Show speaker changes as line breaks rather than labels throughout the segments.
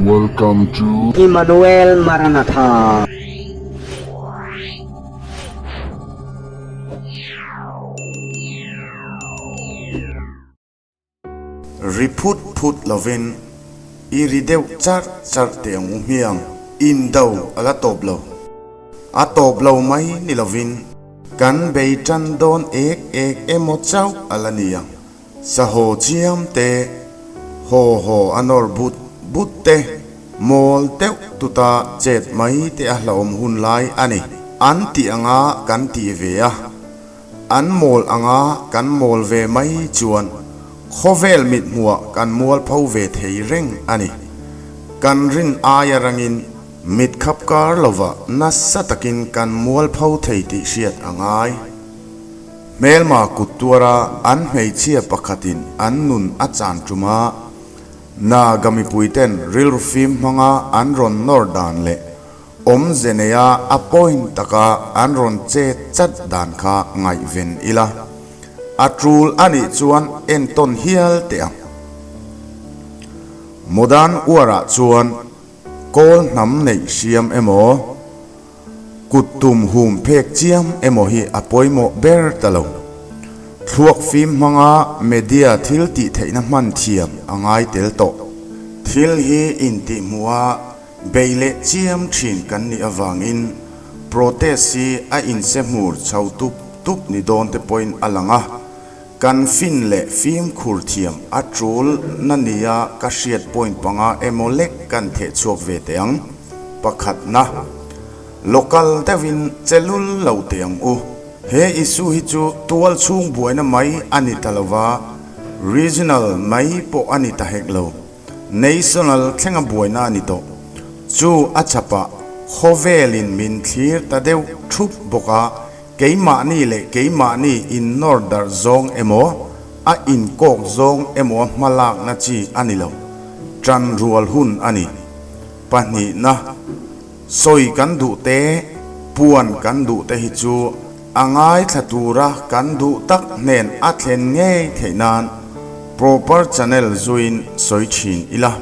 Welcome to
Emmanuel Maranatha.
Ri phut phut lovin i ri deuh charh charh teh ang u hmiang. Indo a la tawp lo. A tawp lo mai ni lovin kan bei tan dawn ek ek emaw chauh a la ni ang. Sahaw chiam te, haw haw a nawr but but te, mawl deuh tuta chet mai te a hlauhawm hun lai a ni. An tih anga kan tih ve a. An mawl anga kan mawl ve mai chuan khawvel mithmuah kan mualpho ve thei reng a ni. Kan rin aia rangin mit khap kar lova nasa takin kan mualpho thei tih hriat a ngai. Hmelma kut tuara an hmeichhia pakhatin an nun a chan ṭuma Naga mipuiten rilru fim hmanga an rawn nawr dan leh Awmze neia a point taka an rawn chet chat dan kha ngaihven ila, a tul a nih chuan entawn hial teh ang. Modern uarah chuan kawl hnam neih hriam emaw, kut tum hum phek chiam emaw hi a pawimawh ber ta lo. Thluak fim hmanga media thil tih theihna hman thiam a ngai tel tawh. Thil hi intihhmuh a Bei leh chiam thin kan nih avangin protest hi a inse hmur chho tup tup ni dawn te pawhin a lang a, kan fin leh fimkhur thiam a tul na nia ka hriat point panga emaw lek kan theh chhuak ve teh ang. Pakhatna, Local deuhin che lul lo teh ang u. He issue hi chu tual chhung buaina mai a ni ta lova, regional mai pawh a ni ta hek lo. National thlenga buaina a ni tawh. Chu a chhapah khawvelin min thlir ta deuh thup bawk a, keimahni leh keimahni innawr darh zawng emaw, a inkawk zawng emaw hmalakna chi a ni lo. Tan rual hun a ni. Pahnihna, sawi kan duh te, puan kan duh te hi chu A ngaithla tura kan duh tak hnen a thlen ngei theih nan proper channel zuiin sawi thin ila.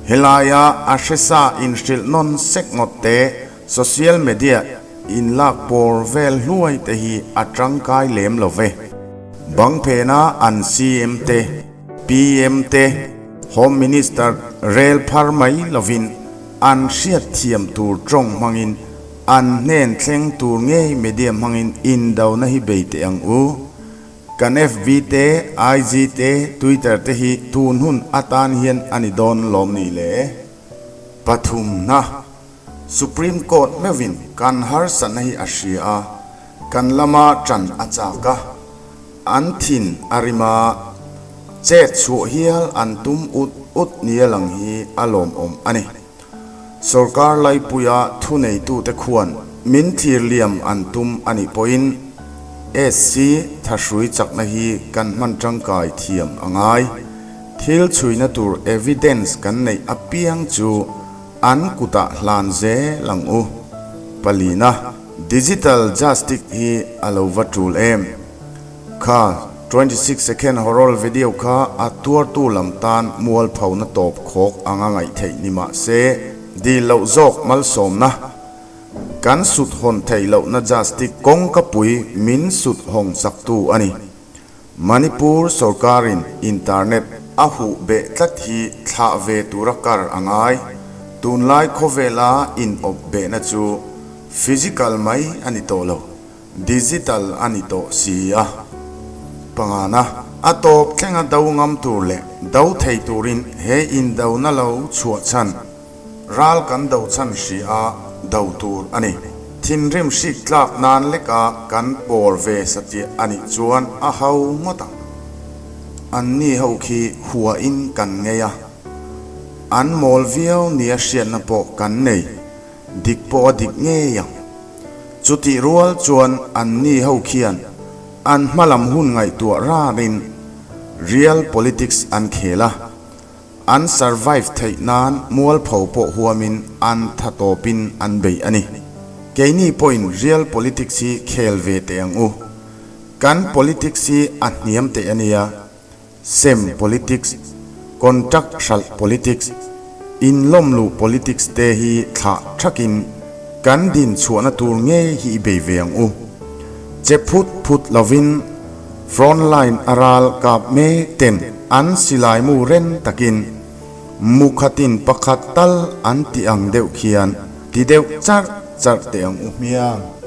Helaia a hresa inhrilh nawn sek ngawt te, social media inlak pawr vel hluai te hi a tangkai lem lo ve. Bang phena an CM te, PM te, Home Minister rel phar mai lovin an hriatthiam tur tawng hmangin An hnen thleng tur ngei media hmangin indona hi bei teh ang u. Kan FB te, IG te, Twitter te hi tun hun atan hian a ni dawn lawm ni le? Pathumna, Supreme Court meuhin kan harsatna hi a hria a, kan lama ṭan a chak a, an thin a rim a, chet chhuah hial an tum ut ut nia lang hi a lawmawm a ni. Sorkar laipuia thuneitute khuan min thlir liam an tum a nih pawhin SC thahrui chakna hi kan hman tangkai thiam a ngai. Thil chhuina tur evidence kan neih apiang chu an kutah hlan zel ang u. Palina, Digital Justice hi a lo va tul em? Kha 26 second horror video kha a tuartu lam tan mualphona tawp khawk anga ngaih theih ni mah se, dil loh zawk malsawmna kan sut hawn theih lohna justice kawngka pui min sut hawng saktu a ni. Manipur sorkarin internet a huh beh tlat hi thlah ve tura kar a ngai. Tunlai khawvela inawp behna chu physical mai a ni tawh lo. Digital a ni tawh si a. Pangana, a tawp thlenga do ngam tur leh do thei turin he indona lo chhuah chhan, ral kan do chhan hri a do tur a ni. Thinrim hrik tlak nan leka kan pawl ve satliah a nih chuan a ho ngawt ang. Anni ho khi huain kan ngei a, an mawl viau nia hriatna pawh kan nei. Dik pawh a dik ngei ang. Chutih rual chuan anni ho khian an hmalam hun ngaihtuah rarin real politics an khel a, an survive theih nan mualpho pawh huamin an tha tawpin an bei a ni. Keini pawhin real politics hi khel ve teh ang u. Kan politics hi a hniam teh a nia. Sem politics, contract hralh politics. Inlawmluh politics te hi thlah thakin kan din chhuahna tur ngei hi i bei ve ang u. Che phut phut lovin front line a ral kap mek ten an silaimu ren takin mu khatin pakhat tal an ti ang deuh khian ti deuh charh charh teh ang u hmiang.